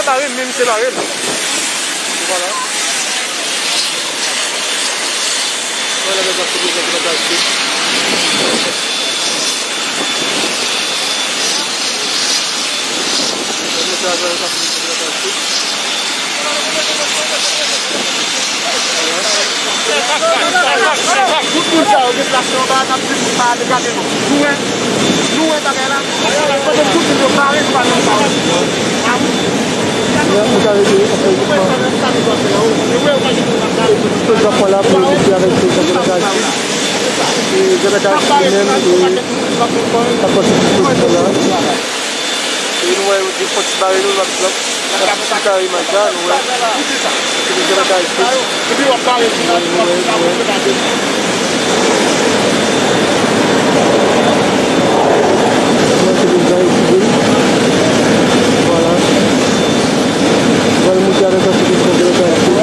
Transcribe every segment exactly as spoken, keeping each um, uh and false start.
Mare m, men m se mare m. Vwala. Vwala, lè zòt se bezwen ki bagay se. Lè zòt se bagay se. Tout moun sa yo deplase anba a, n ap di moun pa ale gade nou. Nou wè, nou wè bagay la. Kote tout moun yo pare, nou pa menm pare. Mwen, mwen ka rete, anfen, nou wè sa nou pase la, wi. Nou wè, nou pa gen moun ap gade nou. Tout zafè la pou evite avèk se zafè la. E zafè la, li menm, e sa pase pou tout la. E nou wè, yo di fò ti bare nou, n ap, n ap, n ap ti kare imaj la, nou wè. Se de zafè la isit. Mwen se de zafè isit. Vwala. Vwala, mwen te avèk anpil de zafè isit.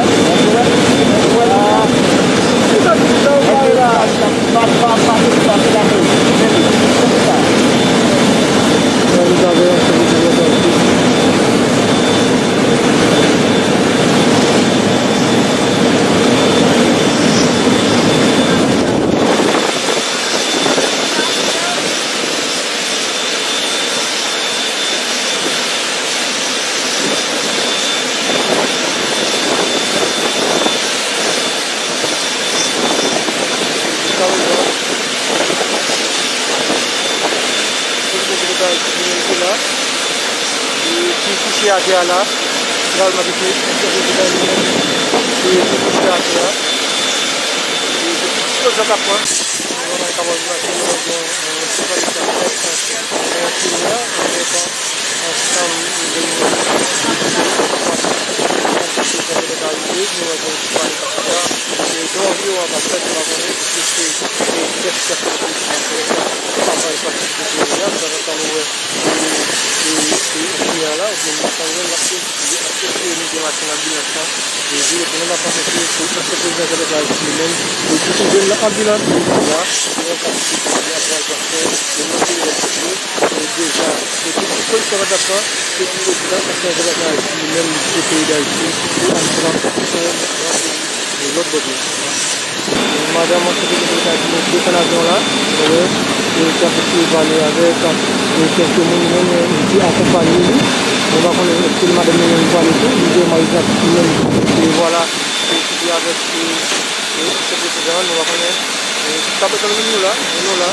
Ki kouche atè a la, finalman ki te, ki kouche atè a. E depi eksplozyon k ap pran, nou wè kapab imajine nou gen yon ti pale k ap fèt, yon ti lè, nou gen tan ansanm, nou gen yon ti pale k ap fèt, nou wè gen yon ti pale k ap fèt. E gen yon viwòm ap fèt, nou pa konnen si se, se tèt chèf la ki te fè sa, pa fè pati de peyi a, sa fè sa nou wè e, e, e, e, chimè a la, oubyen masanjè, l ap eseye, l ap eseye mete machin anbilans lan, e vire tounen, n ap panse ke se ansyen prezidan Jean Bèk Ayiti li menm, e ki te jwenn nan anbilans, e la, e yon kantite de apwal zafè, e nan peyi lòt kote, e deja, e tout dispozisyon k ap pran, se pou prezidan ansyen Jean Bèk Ayiti li menm, li kite peyi Dayiti, pou al pran swen gran peyi, e lòt bò peyi. Madanm ansyen prezidan Ayiti desann avyon la, nou wè, e ki ap eseye pale avèk, e kèlke moun menm, e ki akonpaye li. Nou pa konnen èske madanm li menm pale tou, li gen mari li menm, e vwala, e ki te avèk, e, e ansyen prezidan an, nou pa konnen, e sa bezwen nou menm nou la, nou la,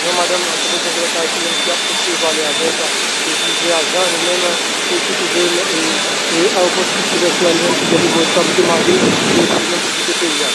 yon madanm ansyen prezidan Ayiti menm ki ap eseye pale avèk, e plizyè ajan, nou menm, e ki twouve l, e, e ayewopò Sisi Vètyè li menm ki gen pou pran responsabilite mari l, e ki menm pou kite peyi a.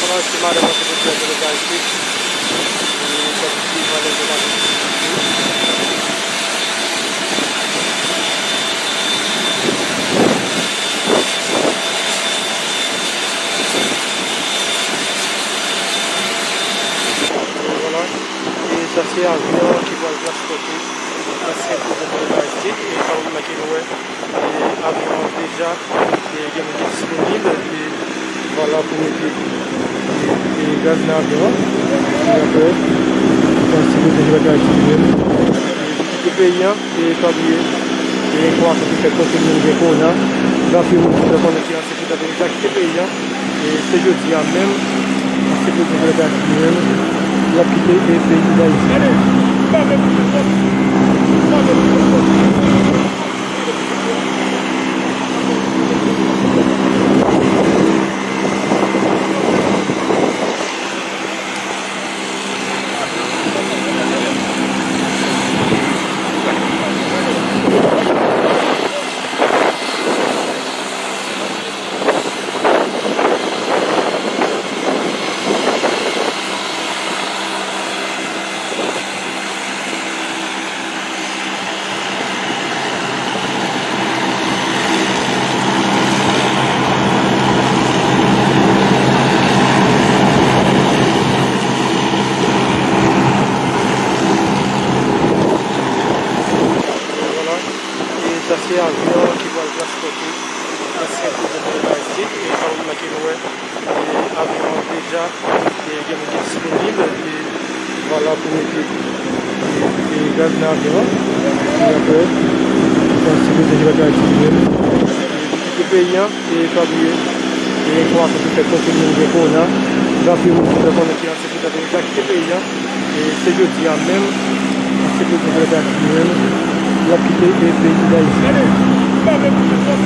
Pandan se madanm nan se pou di a se leta isit. E, sa ki te pale de la politik. Vwala. E sa se avyon ki pral transpòte ansyen prezidan Ayiti. E kòm ki nou wè, e avyon an deja, e gen moun ki disponib, e vwala pou mete, e, e gaz nan avyon an. E apre, ansyen prezidan Ayiti li menm, e li kite peyi an, e pa bliye, e enfòmasyon ki fèt kote moun gen kowona, gen anpil moun ki fè konnen ki ansyen prezidan deja kite peyi an. E se jodi a menm, ansyen prezidan Dayiti menm, l ap kite, e, peyi Dayiti. Pou mete, e, gaz nan avyon an. E apre, se yon sekirite ki pa ka itilize l. E pou kite peyi an, e pa bliye, e enfòmasyon ki fè kote moun gen kowona, gen anpil moun ki fè konnen ki ansyen prezidan Dominik la kite peyi an. E se jodi a menm, ansyen prezidan Dominik la kite peyi an, l ap kite, e, peyi Dayiti.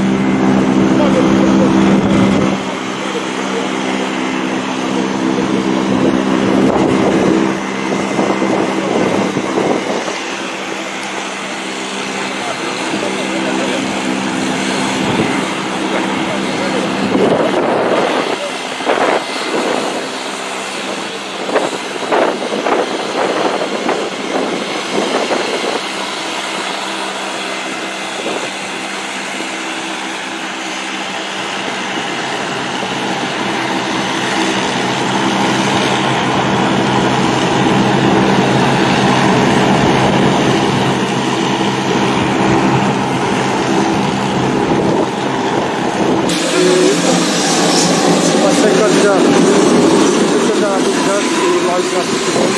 Ansyen kandida, ansyen kandida a la prezidans, e, Marie Gracieuse Simon.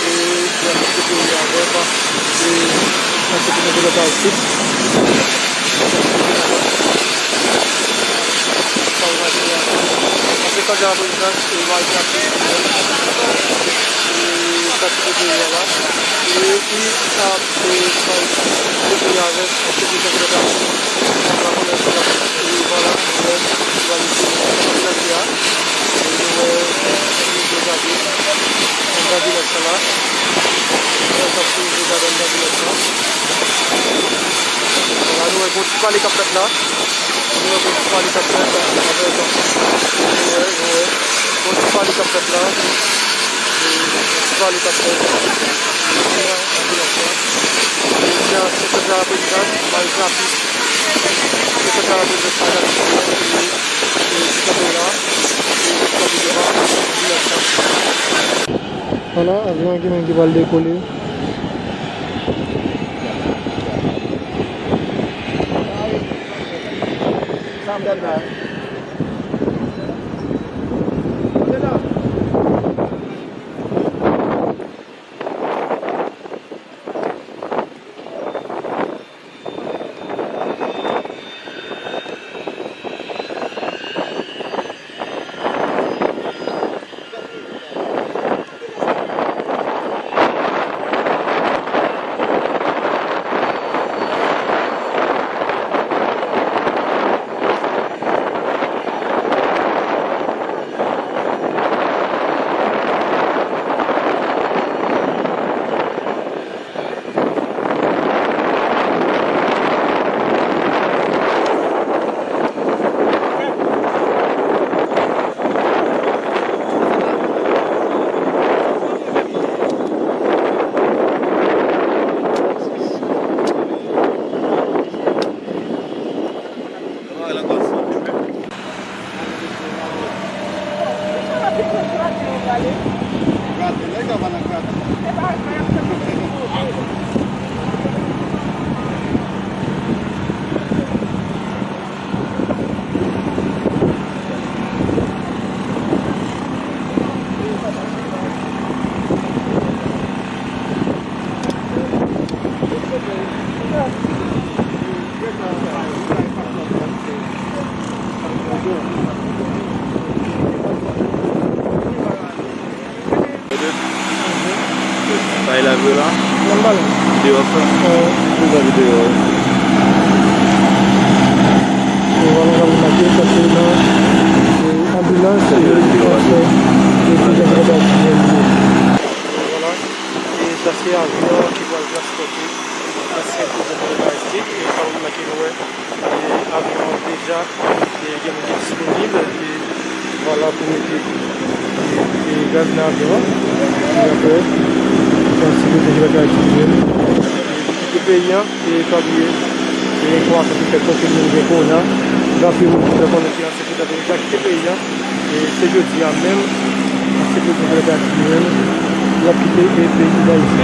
E, ki ap kite peyi a avèk, e, nan sekirite lokal tit. Sa w wè, se la. Ansyen kandida a la prezidans, e, Marie Gracieuse Simon. E, ki ap kite peyi a la. E, ki ap, e, ki ap kite peyi a avèk, e, sekirite lokal tit. Sa w wè, se la. E, vwala, nou wè, nou wè, nou wè, nou wè, nou wè, anndan vilaj sa la. Wè, sa se dega anndan vilaj la. Vwala, nou wè gon ti pale k ap fèt la. Nou wè gon ti pale k ap fèt. Nou wè, nou wè gon ti pale k ap fèt la. E, gon ti pale k ap fèt. Anndan vilaj la. E, se a, se sa, prezidans, Marie Gracieuse. Se sa, prezidans, Marie Gracieuse. E, e, se kanpe la. E, kanpe devan vilaj la. Vwala, avyon an ki menm ki pral dekole. Sa e lavi la? Nan balon. Videyo sa? Wi. Deja videyo. E vwala, sa pou make, sa se nan, e, anbilans, e, transfè, e, prezidan Dominik la. Vwala. E sa se avyon ki pral transpòte ansyen prezidan Dominik la isit. E sa pou make, nou wè, e, avyon an deja, e, gen moun ki disponib, e, vwala, pou mete, e, e, gaz nan avyon an. E apre, se yon sekirite ki pa ka itilize l. E pou kite peyi an, e pa bliye, e enfòmasyon ki fèt kote moun gen kowona, gen anpil moun ki fè konnen ki ansyen prezidan Dominik la kite peyi an. E se jodi a menm, ansyen prezidan Dominik la kite peyi Dayiti.